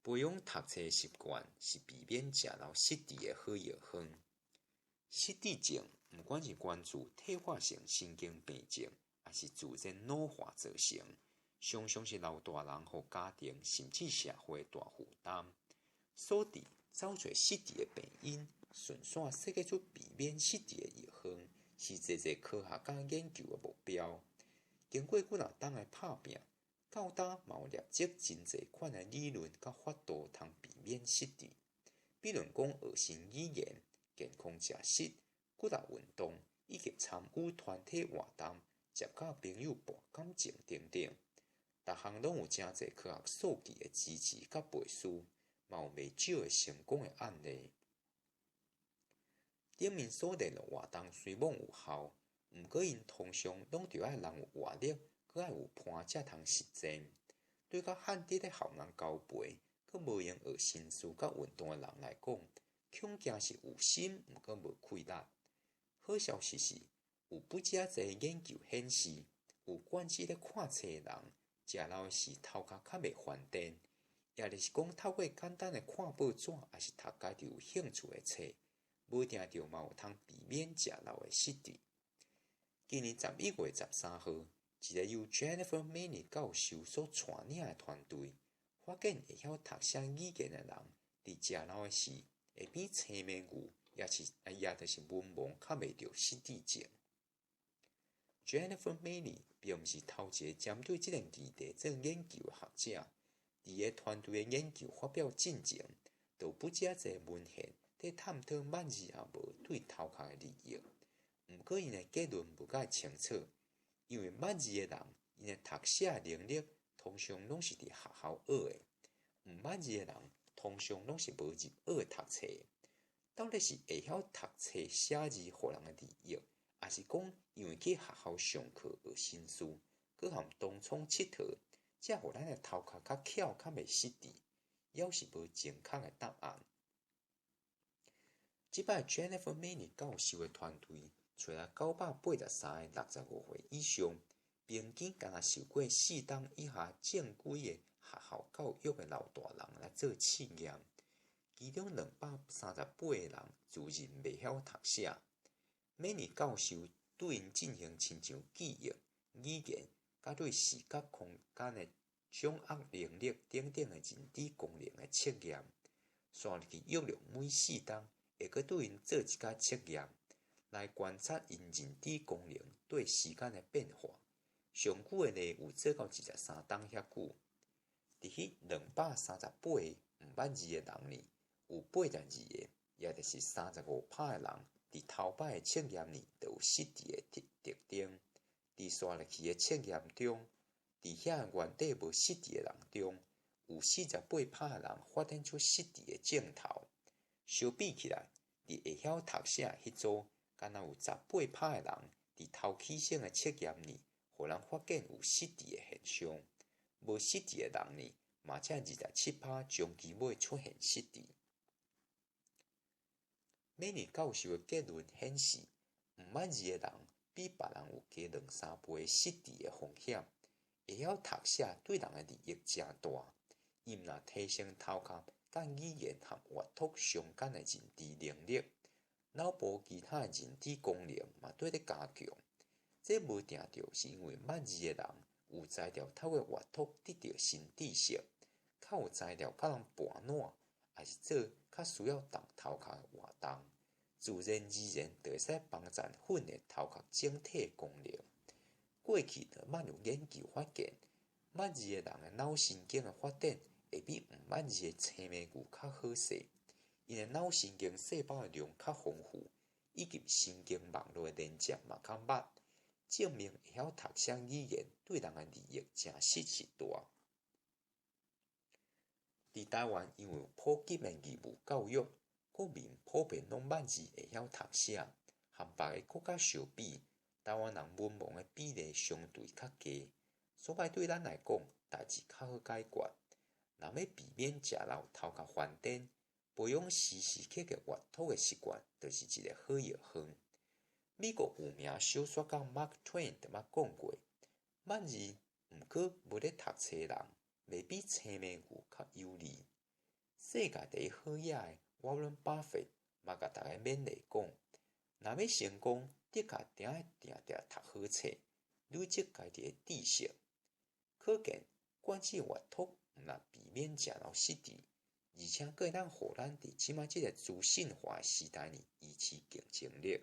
培養讀冊習慣是避免食腦失智的好藥方。失智症毋管是源自退化性神經病症，抑是自然老化造成，常常是老大人予家庭甚至社會大負擔。所以找揣失智的病因，順紲設計出避免失智的藥方，是濟濟科學家研究的目標。經過幾若冬的拍拚，到今嘛有累積真濟款的理論佮法度通避免失智。比如講學新語言、健康食食、骨力運動，以及參與團體活動、結佮朋友搏感情等等。逐項攏有誠濟科學數據的支持佮背書，嘛有袂少的成功的案例。頂面所列的活動雖罔有效，毋過𪜶通常攏著愛人有活力，閣愛有伴才通實踐。對較罕佇咧予人交陪，閣無閒學新事佮運動的人來講，恐驚是有心，毋過無氣力。好消息是，有不遮濟研究顯示，有慣勢咧看冊的人，食腦時頭殼較袂翻顛，抑就是講透過簡單的看報紙，抑是讀家己有興趣的冊，無定著嘛有通避免食腦的失智。今年11月13號，一个由 Jennifer Maney 教授所帶領的團隊，發現會曉讀寫語言的人，佇食腦的時，會比青盲牛，抑就是文盲較袂著失智症。Jennifer Maney 並毋是頭一个針對這個議題做研究的學者，佇伊團隊的研究發表進前，就有不遮濟文獻佇探討捌字抑無對頭殼的利益。毋過𪜶的結論無蓋清楚，因為捌字的人，𪜶的讀寫能力通常攏是佇學校學的；毋捌字的人，通常攏是無入學讀冊。到底是會曉讀冊寫字予人的利益，抑是講因為去學校上課學新事，閣含同窗𨑨迌，才予咱的頭殼較巧較袂失智？猶是無正確的答案。這擺 Jennifer Maney 教授的團隊，揣來983個65歲以上，平均干焦受過四冬以下正規的學校教育的老大人來做試驗。其中238個人自認袂曉讀寫。Maney 教授對𪜶進行親像記憶、語言，佮對視覺空間的掌握能力等等的認知功能的測驗。紲入去約略每四冬會閣對𪜶做一擺測驗，來觀察𪜶認知功能對時間的變化。上久的例有做到23冬遐久。佇彼238個毋捌字的人裡，有82個，也就是35趴的人，佇頭擺的測驗裡就有失智的特特徵。佇紲落去的測驗中，佇遐原底無失智的人中，有48趴的人發展出失智的症頭。相比起來，佇會曉讀寫彼組，干焦有18趴的人，佇頭起先的測驗裡，予人發現有失智的現象。無失智的人呢，嘛才27趴終其尾出現失智。Maney 教授的結論顯示，毋捌字的人比別人有加兩三倍失智的風險。會曉讀寫對人的利益誠大，伊毋若提升頭殼佮語言和閱讀相關的認知能力，腦部其他的認知功能嘛綴咧加強。這無定著是因為捌字的人有才調透過閱讀得著新知識，較有才調佮人盤撋，抑是做較需要動頭殼的活動，自然而然就會使幫贊訓練頭殼整體功能。過去就捌有研究發現，捌字的人的腦神經的發展會比毋捌字的青盲牛較好勢，𪜶的腦神經細胞的量較豐富，以及神經網絡的連接嘛較密，證明會曉讀寫語言對人的利益誠實是大。佇台灣，因為有普及的義務教育，國民普遍攏捌字會曉讀寫，和別个國家相比，台灣人文盲的比例相對較低，所以對咱來講，代誌較好解決。若欲避免食腦頭殼翻顛，培養時時刻刻閱讀的習慣，就是一个好藥方。美國有名小說家 Mark Twain 就捌講過：捌字毋過無咧讀冊的人，袂比青盲牛較有利。世界第一好額的沃倫巴菲嘛共大家勉勵講，若欲成功，的確定愛定定讀好冊，累積家己的知識。可見，管子閱讀毋但避免食腦失智，而且閣會當予咱佇這擺這个資訊化的時代裡維持競爭力。